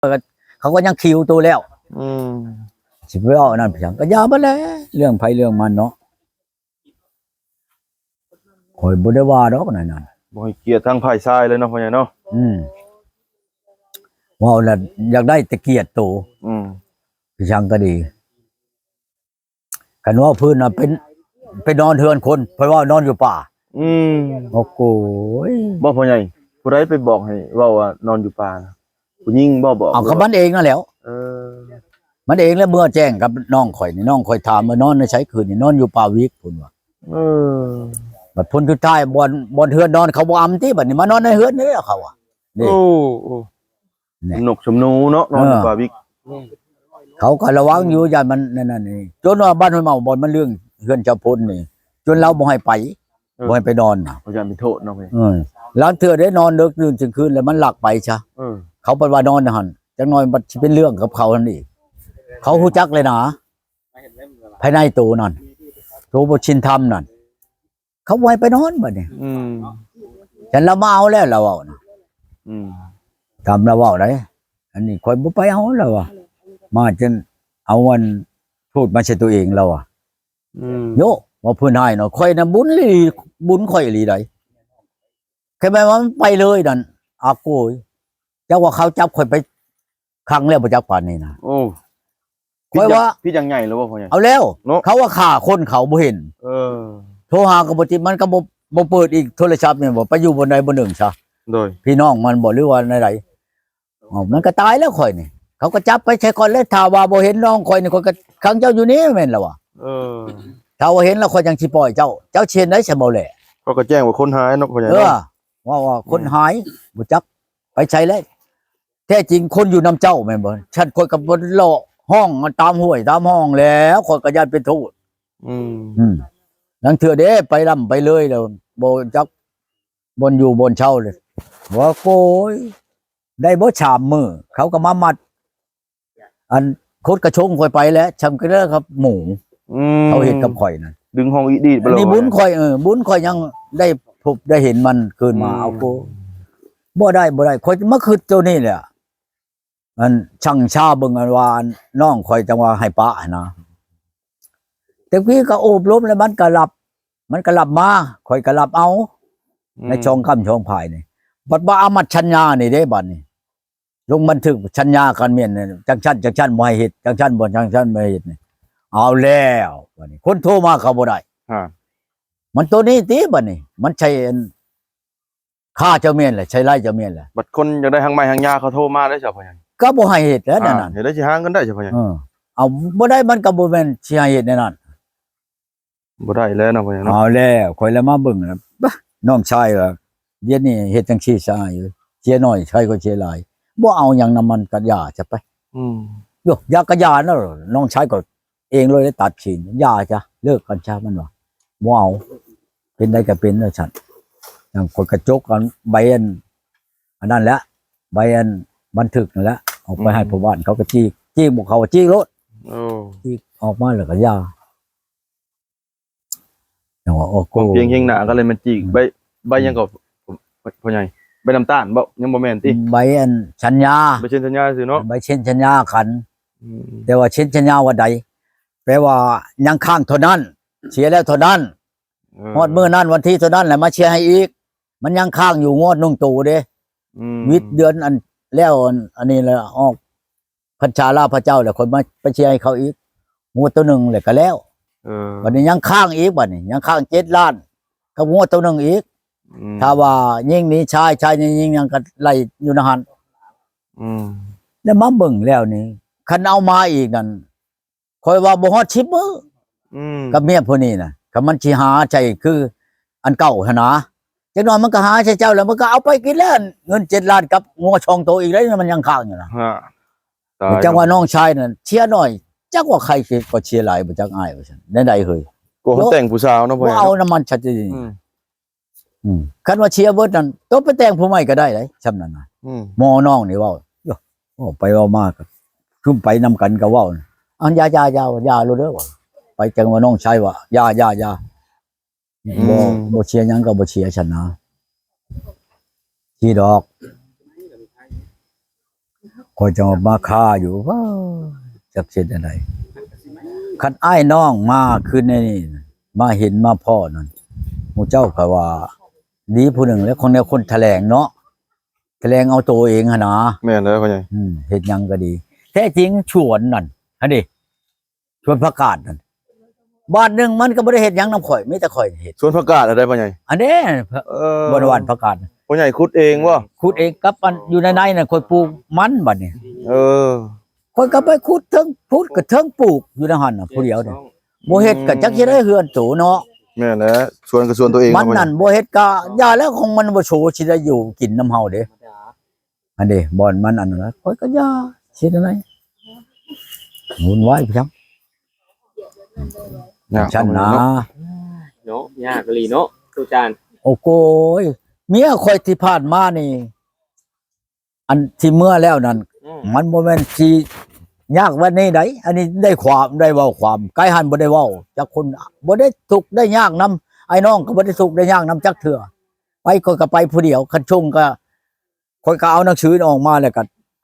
ເຂົາກໍຍັງຄິວໂຕແລ້ວ ອືມ ຊິໄປເວົ້າອັນນັ້ນໄປຫຍັງ ກໍຢ່າມາແຫຼະ ເລື່ອງໃຜເລື່ອງມັນເນາະ ຂ້ອຍບໍ່ໄດ້ວ່າດອກ ອັນນັ້ນ ບໍ່ໃຫ້ກຽດທາງຝ່າຍຊາຍເລີຍເນາະ ພໍ່ໃຫຍ່ເນາະ ອືມ ເວົ້າແລ້ວຢາກໄດ້ແຕ່ກຽດໂຕ ອືມ ໄປຫຍັງກໍດີ ຄັນເວົ້າພື້ນນະ ເປັນ ໄປນອນເຮືອນຄົນ ເພິ່ນວ່ານອນຢູ່ປ່າ ອືມ ໂອ້ໂກຍ ບໍ່ ພໍ່ໃຫຍ່ ຜູ້ໃດໄປບອກໃຫ້ເວົ້າວ່ານອນຢູ່ປ່ານະ ຜູ້ຍິງບໍ່ບອກ ເອົາ ກໍມັນເອງນັ້ນແຫຼ້ວ ເອີ ມັນເອງແຫຼະ ເມື່ອແຈ້ງກັບນ້ອງຂ້ອຍນີ້ ນ້ອງຂ້ອຍຖາມວ່ານອນໃນໃສຄືນນີ້ ນອນຢູ່ປ່າວິກ ເພິ່ນວ່າ ເອີ ບັດຜົນສຸດທ້າຍ ບ່ອນ ບ່ອນເຮືອນນອນເຂົາບໍ່ອຳຕິ ບັດນີ້ມານອນໃນເຮືອນນີ້ແຫຼະ ເຂົາວ່າ ນີ້ ໂອ້ ໂອ້ ແນ່ ນົກສົມໜູເນາະ ນອນຢູ່ ເອີ ປ່າວິກ ແມ່ນ ເຂົາກໍລະວັງຢູ່ ຢ້ານມັນນັ້ນນີ້ ຈົນວ່າບ້ານຫ້ວຍເມົາ ບ່ອນມັນເລື່ອງເຮືອນເຈົ້າພົນນີ້ ຈົນລາວບໍ່ໃຫ້ໄປ ເອີ ບໍ່ໃຫ້ໄປນອນນະ ເຂົາຢ້ານເປັນໂທດເນາະ ເອີ ລາງເທື່ອໄດ້ນອນເດິກຕື່ນກາງຄືນ ແລ້ວມັນລັກໄປຊະ ເອີ ເຂົາເພິ່ນວ່ານອນຫັ້ນ ຈັກໜ່ອຍບັດຊິເປັນເລື່ອງກັບເຂົາຫັ້ນອີກ ເຂົາຮູ້ຈັກເລີຍນະ ພາຍໃນໂຕນັ້ນ ໂຕບໍ່ຊິນທຳນັ້ນ ເຂົາບໍ່ໃຫ້ໄປນອນບັດນີ້ ອືມ ແຕ່ລາວມາເອົາແລ້ວ ລາວເວົ້ານະ ອືມ ຕາມລາວເວົ້າໄດ໋ ອັນນີ້ຂ້ອຍບໍ່ໄປເອົາ ລາວວ່າ ມາຈົນເອົາອັນໂທດມາໃສ່ຕົວເອງ ລາວວ່າ ອືມ ໂຍ ວ່າເພິ່ນໃຫ້ເນາະ ຂ້ອຍນະບຸນອີ່ຫຼີ ບຸນຂ້ອຍອີ່ຫຼີໃດ໋ ແຄ່ແມ່ນວ່າມັນໄປເລີຍນັ້ນ ອາໂກຍ ຈັກວ່າເຂົາຈັບຂ້ອຍໄປຂັງແລ້ວບໍ່ຈັກປານນີ້ນະ ໂອ້ ຂ້ອຍວ່າ ຜິດຢ່າງໃຫຍ່ແລ້ວບໍ່ ພໍ່ໃຫຍ່ ເອົາແລ້ວເນາະ ເຂົາວ່າຂ້າຄົນເຂົາບໍ່ເຫັນ ເອີ ໂທຫາກໍບໍ່ຕິດ ມັນກໍບໍ່ ບໍ່ເປີດອີກໂທລະສັບແມ່ນບໍ່ ໄປຢູ່ບ່ອນໃດບ່ອນໜຶ່ງຊະ ໂດຍ ພີ່ນ້ອງມັນບໍ່ ຫຼືວ່າແນວໃດ ເອົ້າ ມັນກໍຕາຍແລ້ວຂ້ອຍນີ້ ເຂົາກໍຈັບໄປໃສ່ກ່ອນແລ້ວ ຖ້າວ່າບໍ່ເຫັນນ້ອງຂ້ອຍນີ້ ຂ້ອຍກໍຂັງເຈົ້າຢູ່ນີ້ແມ່ນລະວ່າ ເອີ ຖ້າວ່າເຫັນແລ້ວຂ້ອຍຈັ່ງຊິປ່ອຍເຈົ້າ ເຈົ້າຊິເຮັດໃດຊະ ເບົາແຫຼະ ເຂົາກໍແຈ້ງວ່າຄົນຫາຍເນາະ ພໍ່ໃຫຍ່ ເອີ ເນາະ ວ່າ ວ່າຄົນ ອືມ ຫາຍ ບໍ່ຈັກໄປໃສແລ້ວ ແທ້ຈິງຄົນຢູ່ນຳເຈົ້າແມ່ນບໍ່ ຊັ້ນຂ້ອຍກໍບໍ່ເລາະຮ້ອງຕາມຫ້ວຍຕາມຮ່ອງແລ້ວ ຂ້ອຍກໍຢ້ານເປັນໂທດ ອືມ ອືມ ລາງເທື່ອເດ້ໄປລ່ຳໄປເລີຍແລ້ວ ບໍ່ຈັກບ່ອນຢູ່ບ່ອນເຊົາເລີຍ ວ່າໂກຍ ໄດ້ບໍ່ສາມມື້ ເຂົາກໍມາມັດ ອັນຄົດກະຊົງຂ້ອຍໄປແຫຼະ ຊ່ຳກັນເລີຍກັບໝູ ອືມ ເຂົາເຮັດກັບຂ້ອຍນັ້ນ ດຶງຫ້ອງອີດໆໄປເລີຍ ອັນນີ້ບຸນຂ້ອຍ ເອີ ບຸນຂ້ອຍຍັງໄດ້ພົບໄດ້ເຫັນມັນຄືນມາ ອືມ ເອົາໂກ ບໍ່ໄດ້ ບໍ່ໄດ້ ຂ້ອຍມາຄິດໂຕນີ້ແຫຼະ ອັນຊັ່ງຊາເບິ່ງ ອັນວ່າ ອັນນ້ອງຂ້ອຍຈັ່ງວ່າໃຫ້ປະຫັ້ນນະ ແຕ່ກີ້ກໍໂອບລົມແລ້ວ ມັນກໍລັບ ມັນກໍລັບມາ ຂ້ອຍກໍລັບເອົາ ອືມ ໃນຊ່ອງຄ້ຳຊ່ອງພາຍນີ້ ບັດວ່າອາມັດສັນຍານີ້ເດ້ ບັດນີ້ ລົງບັນທຶກສັນຍາກັນແມ່ນ ຈັ່ງຊັ້ນຈັ່ງຊັ້ນບໍ່ໃຫ້ເຮັດ ຈັ່ງຊັ້ນບໍ່ ຈັ່ງຊັ້ນບໍ່ໃຫ້ເຮັດນີ້ ເອົາແລ້ວ ບັດນີ້ຄົນໂທມາກໍບໍ່ໄດ້ ຮະ ມັນໂຕນີ້ຕິ ບັດນີ້ ມັນໃຊ້ອັນ ຂ້າເຈົ້າແມ່ນແຫຼະ ໃສ່ຮ້າຍເຈົ້າແມ່ນແຫຼະ ບັດຄົນຢາກໄດ້ຮັກໄມ້ຮັກຍາເຂົາໂທມາເດ້ຊະ ພໍ່ໃຫຍ່ ກໍບໍ່ໃຫ້ເຮັດແລ້ວ ອ່າ ແນວນັ້ນ ເຮັດໄດ້ຊິຫາເງິນໄດ້ຊະ ພໍ່ໃຫຍ່ ເອີ ເອົາບໍ່ໄດ້ ມັນກໍບໍ່ແມ່ນຊິໃຫ້ເຮັດແນວນັ້ນ ບໍ່ໄດ້ແລ້ວເນາະ ພໍ່ໃຫຍ່ເນາະ ເອົາແລ້ວ ຂ້ອຍລະມາເບິ່ງ ບະ ນ້ອງຊາຍວ່າ ດຽວນີ້ເຮັດຈັ່ງຊີ້ຊະ ເສຍໜ້ອຍໃຊ້ກໍເສຍຫຼາຍ ບໍ່ເອົາຫຍັງນຳມັນ ກໍຢ່າຊະໄປ ອືມ ໂຍ ຢ່າກໍຢ່າເນາະ ນ້ອງຊາຍກໍ ເອງເລີຍໄດ້ຕັດສິນ ຢ່າຊະ ເລີກກັນຊະ ມັນວ່າ ບໍ່ເອົາ ເປັນໃດກໍເປັນວ່າຊັ້ນ ຢ່າງຂ້ອຍກະຈົກອັນໃບອັນ ອັນນັ້ນແຫຼະ ໃບອັນບັນທຶກນັ້ນແຫຼະ ອອກໄປໃຫ້ ອືມ ພໍ່ບ້ານເຂົາກໍຈີກ ຈີກບໍ່ເຂົ້າ ຈີກໂລດ ໂອ້ ຈີກອອກມາແລ້ວກໍຢ່າ ຈັ່ງວ່າ ໂອ້ໂກ ຄວາມພຽງຄຽງໜ້າກັນເລີຍ ມັນຈີກ ອືມ ໃບ ໃບຫຍັງກໍ ອືມ ພໍ່ໃຫຍ່ ໃບນ້ຳຕານບໍ ຍັງບໍ່ແມ່ນຕິ ໃບອັນສັນຍາ ໃບເຊັນສັນຍາຊື່ເນາະ ໃບເຊັນສັນຍາກັນ ອືມ ແຕ່ວ່າເຊັນສັນຍາວັນໃດ ແປວ່າຍັງຄ້າງເທົ່ານັ້ນ ເສຍແລ້ວເທົ່ານັ້ນ ເອີ ຮອດມື້ນັ້ນວັນທີເທົ່ານັ້ນແຫຼະມາເສຍໃຫ້ອີກ ມັນຍັງຄ້າງຢູ່ງວດໜຶ່ງໂຕເດ້ ອືມ ວິດເດືອນອັນ ແລ້ວອັນ ອັນນີ້ແຫຼະ ອອກພັນສາລາພະເຈົ້າແລ້ວ ຂ້ອຍມາໄປເສຍໃຫ້ເຂົາອີກ ງວດໂຕໜຶ່ງແລ້ວກໍແລ້ວ ເອີ ບັດນີ້ຍັງຄ້າງອີກ ບັດນີ້ຍັງຄ້າງເຈັດລ້ານ ກັບງວດໂຕໜຶ່ງອີກ ອືມ ຖ້າວ່າຍິງນີ້ຊາຍ ຊາຍນີ້ຍິງຫຍັງກໍໄລ່ຢູ່ໃນຫັ້ນ ອືມ ແລ້ວມາເບິ່ງແລ້ວນີ້ ຄັນເອົາມາອີກນັ້ນ ຂ້ອຍວ່າບໍ່ຮອດສິບມື້ ອືມ ກັບເມຍຜູ້ນີ້ນະ ຄັນມັນຊິຫາໃສ່ຄືອັນເກົ່າຫັ້ນນະ ຈັກໜ້ອຍມັນກໍຫາໃສ່ເຈົ້າ ແລ້ວມັນກໍເອົາໄປກິນແລ້ວ ເງິນເຈັດລ້ານກັບງົວສອງໂຕອີກເດ້ ມັນຍັງຄ້າງຢູ່ນະ ຮະ ຕາຍ ຈັກວ່ານ້ອງຊາຍນັ້ນເສຍໜ້ອຍ ຈັກວ່າໃຄເສຍ ກໍເສຍຫຼາຍບໍ່ຈັກອ້າຍວ່າຊັ້ນ ແນວໃດເຮີ້ຍ ກໍເຂົາແຕ່ງຜູ້ສາວເນາະ ບໍ່ເອົານຳມັນຊັດເຈນ ອືມ ອືມ ຄັນວ່າເສຍເບິດນັ້ນ ໂຕໄປແຕ່ງຜູ້ໃໝ່ກໍໄດ້ເດ້ ຊ່ຳນັ້ນນະ ອືມ ໝໍນ້ອງນີ້ເວົ້າ ໂອ້ ໄປເວົ້າມາກໍ ຊຸມໄປນຳກັນກໍເວົ້າ ອັນ ຢ່າ ຢ່າ ຢ່າ ຢ່າໂລດເດີ ໄປ ຈັ່ງວ່ານ້ອງຊາຍວ່າ ຢ່າ ຢ່າ ຢ່າ ອືມ ບໍ່ ບໍ່ເສຍຫຍັງກໍບໍ່ເສຍຊັ້ນນະ ຊິດອກ ຄ ຂ້ອຍຈັ່ງວ່າມາຄາຢູ່ ວ້າ ຈັກເຮັດແນວໃດ. ຄັນອ້າຍນ້ອງມາຄືນໃນນີ້ ມາເຫັນມາພໍ້ນັ້ນ ໝູ່ເຈົ້າກໍວ່າດີຜູ້ໜຶ່ງແຫຼະ ຂອງແນວຄົນຖະແຫຼງເນາະ ຖະແຫຼງເອົາໂຕເອງຫັ້ນນາ. ແມ່ນແລ້ວພໍ່ໃຫຍ່. ອືມ ເຮັດຫຍັງກໍດີ ແທ້ຈິງສວນນັ້ນຫັ້ນເດ ສວນຜັກກາດນັ້ນ ບາດໜຶ່ງມັນກໍບໍ່ໄດ້ເຮັດຫຍັງນຳຂ້ອຍ ມີແຕ່ຂ້ອຍເຮັດ. ສວນຜັກກາດອັນໃດພໍ່ໃຫຍ່? ອັນເດ້ ເອີ ບ່ອນຫວ່ານຜັກກາດ ພໍ່ໃຫຍ່ຂຸດເອງບໍ່? ຂຸດເອງກັບອັນຢູ່ໃນໃນນັ້ນ ຂ້ອຍປູກມັນບາດນີ້. ເອີ ຂ້ອຍກໍໄປຂຸດເທິງພຸດ ກໍເທິງປູກຢູ່ໃນຫັ້ນນະ ຜູ້ດຽວນີ້ ບໍ່ເຮັດກໍຈັກຊິໄດ້ເຮືອນໂຕເນາະ. ແມ່ນແຫຼະ ສວນກໍສວນຕົວເອງ ມັນນັ້ນບໍ່ເຮັດກໍຢ່າແລ້ວ ຂອງມັນບໍ່ໂຊຊິໄດ້ຢູ່ກິນນຳເຮົາເດ້. ອັນເດ ບ່ອນມັນອັນນັ້ນ ຂ້ອຍກໍຢ່າ ເຮັດແນວໃດ ວຸ່ນວາຍໄປຈັ່ງ ຍາກ ຊັ້ນນະ ເນາະ ຍາກອີ່ຫຼີເນາະ ຕູ້ຈານ. ໂອ້ໂກຍ ເມຍຂ້ອຍທີ່ຜ່ານມານີ້ ອັນທີ່ເມືອແລ້ວນັ້ນ ອືມ ມັນບໍ່ແມ່ນຊິຍາກແບບນີ້ໃດ. ອັນນີ້ໄດ້ຄວາມ ໄດ້ເວົ້າຄວາມ ໄກຫັ້ນບໍ່ໄດ້ເວົ້າຈັກຄົນ ບໍ່ໄດ້ທຸກໄດ້ຍາກນຳ ອ້າຍນ້ອງກໍບໍ່ໄດ້ທຸກໄດ້ຍາກນຳຈັກເທື່ອ. ໄປຂ້ອຍກໍໄປຜູ້ດຽວ ຄັນຊົງກໍ ຂ້ອຍກໍເອົາໜັງສືອອກມາ ແລ້ວກໍ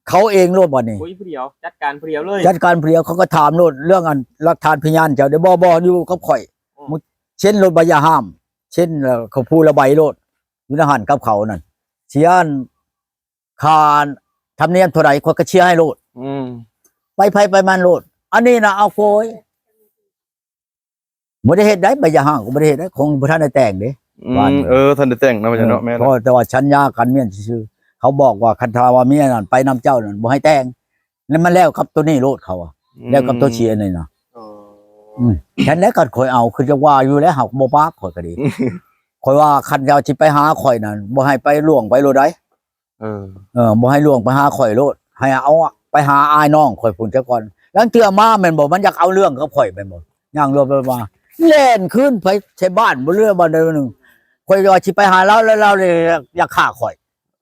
ເຂົາເອງໂລດບາດນີ້ ຄຸຍຜູ້ດຽວ ຈັດການຜູ້ດຽວເລີຍ ຈັດການຜູ້ດຽວ. ເຂົາກໍຖາມໂລດເລື່ອງອັນຫຼັກຖານພະຍານເຈົ້າເດ້. ບໍ່ ບໍ່ ຢູ່ກັບຂ້ອຍ ອືມ ເຊັນໂລດໃບຢ່າຮ້າງ ເຊັນແລ້ວເຂົາຜູ້ລະໃບໂລດ ຢູ່ໃນຫັ້ນກັບເຂົານັ້ນ ເສຍອັນຄ່າທຳນຽມເທົ່າໃດ ຂ້ອຍກໍເສຍໃຫ້ໂລດ. ອືມ ໄປໃຜໄປມັນໂລດ. ອັນນີ້ນະ ເອົາໂກຍ ບໍ່ໄດ້ເຮັດໃດ ໃບຢ່າຮ້າງກໍບໍ່ໄດ້ເຮັດໃດ ຄົງບໍ່ທັນໄດ້ແຕ່ງເດ້. ອືມ ເອີ ທັນໄດ້ແຕ່ງນະ ເອີ ເນາະ ແມ່ນ ເພາະແຕ່ວ່າສັນຍາກັນເມຍຊື່ໆ ເຂົາບອກວ່າຄັນຖ້າວ່າເມຍນັ້ນໄປນຳເຈົ້ານັ້ນ ບໍ່ໃຫ້ແຕ່ງ ແລ້ວມັນແລ້ວກັບໂຕນີ້ໂລດ ເຂົາວ່າ ອືມ ແລ້ວກັບໂຕເສຍນີ້ນະ. ອໍ ອືມ ແມ່ນແລ້ວ ຄັນຂ້ອຍເອົາ ຄືຈະວ່າຢູ່ແລ້ວ ຫາກບໍ່ປາກ ຂ້ອຍກໍດີ ຂ້ອຍວ່າຄັນເຈົ້າຊິໄປຫາຂ້ອຍນັ້ນ ບໍ່ໃຫ້ໄປລ່ວງໄປໂລດໃດ. ເອີ ເອີ ບໍ່ໃຫ້ລ່ວງໄປຫາຂ້ອຍໂລດ ໃຫ້ເອົາໄປຫາອ້າຍນ້ອງຂ້ອຍພຸ້ນຊະກ່ອນ. ລາງເທື່ອມາແມ່ນບໍ່ ມັນຢາກເອົາເລື່ອງກັບຂ້ອຍແມ່ນບໍ່ ຍ່າງລວບມາ ແລ່ນຄືນໄປໃສ່ບ້ານບໍ່ເຫຼືອບ່ອນໃດບ່ອນໜຶ່ງ. ຂ້ອຍວ່າຊິໄປຫາລາວ ແລ້ວລາວເລີຍຢາກ ຢາກຂ້າຂ້ອຍ.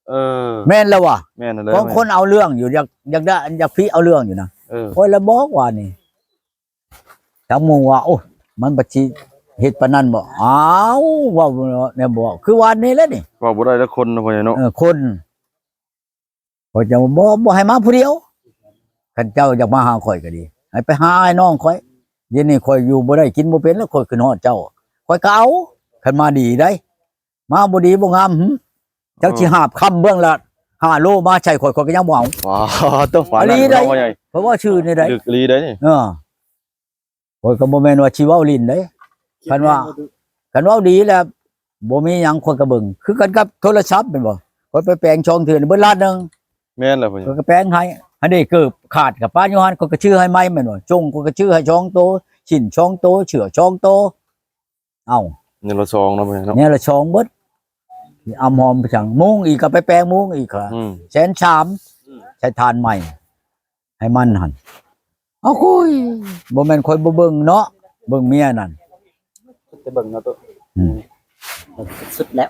ເອີ ແມ່ນແລ້ວວ່າ ແມ່ນແລ້ວ ຂອງຄົນເອົາເລື່ອງຢູ່ ຢາກ ຢາກໄດ້ ຢາກພິເອົາເລື່ອງຢູ່ນະ. ເອີ ຂ້ອຍລະບອກວ່ານີ້ ທາງໝູ່ວ່າ ໂອ້ຍ ມັນບັດຊິເຮັດປານນັ້ນບໍ່? ອ້າວ ເວົ້າແນວບໍ່ ຄືວ່ານີ້ແຫຼະນີ້ ເວົ້າບໍ່ໄດ້ແລ້ວຄົນເນາະ ພໍ່ໃຫຍ່ເນາະ. ເອີ ຄົນ ຂ້ອຍຈະບໍ່ ບໍ່ໃຫ້ມາຜູ້ດຽວ ຄັນເຈົ້າຢາກມາຫາຂ້ອຍກໍດີ ໃຫ້ໄປຫາອ້າຍນ້ອງຂ້ອຍ. ດຽວນີ້ຂ້ອຍຢູ່ບໍ່ໄດ້ກິນບໍ່ເປັນແລ້ວ ຂ້ອຍຂຶ້ນຮອດເຈົ້າ ຂ້ອຍກໍເອົາ ຄັນມາດີໃດ. ມາບໍ່ດີບໍ່ງາມ ຫື ເຈົ້າຊິຫາບຄຳເບື້ອງລະຫ້າໂລມາໃສ່ຂ້ອຍ ຂ້ອຍກໍຍັງບໍ່ເອົາ. ວ້າວ ຕົວຝາ ອີ່ຫຼີໃດ ພໍ່ໃຫຍ່ ເພາະວ່າຊື່ນີ້ໃດ ເລິກອີ່ຫຼີໃດນີ້. ເອີ ຂ້ອຍກໍບໍ່ແມ່ນວ່າຊິເວົ້າຫຼິ້ນເດ້ ຄັນວ່າ ຄັນເວົ້າດີແລ້ວບໍ່ມີຫຍັງ ຂ້ອຍກໍເບິ່ງ ຄືກັນກັບໂທລະສັບແມ່ນບໍ່? ຂ້ອຍໄປແປງສອງເທື່ອເບິດລ້ານໜຶ່ງ. ແມ່ນແລ້ວ ຂ້ອຍກໍແປງໃຫ້ ຫັ້ນເດ້ ເກີບຂາດກໍປະຢູ່ຫັ້ນ ຂ້ອຍກໍຊື້ໃຫ້ໃໝ່ແມ່ນບໍ່? ຈົ່ງ ຂ້ອຍກໍຊື້ໃຫ້ສອງໂຕ ຊິ້ນສອງໂຕ ເສື້ອສອງໂຕ. ເອົ້າ ແນວລະສອງເນາະ ພໍ່ໃຫຍ່ເນາະ ແນວລະສອງເບິດ ອຳຫອມໄປສັງ ມຸ້ງອີກກໍໄປແປງມຸ້ງອີກ ອືມ ແສນສາມ ອືມ ໃສ່ຖ່ານໃໝ່ໃຫ້ມັນຫັ້ນ. ເອົາໂອ້ຍ ບໍ່ແມ່ນຂ້ອຍບໍ່ເບິ່ງເນາະ ເບິ່ງເມຍນັ້ນ ສຸດແລ້ວ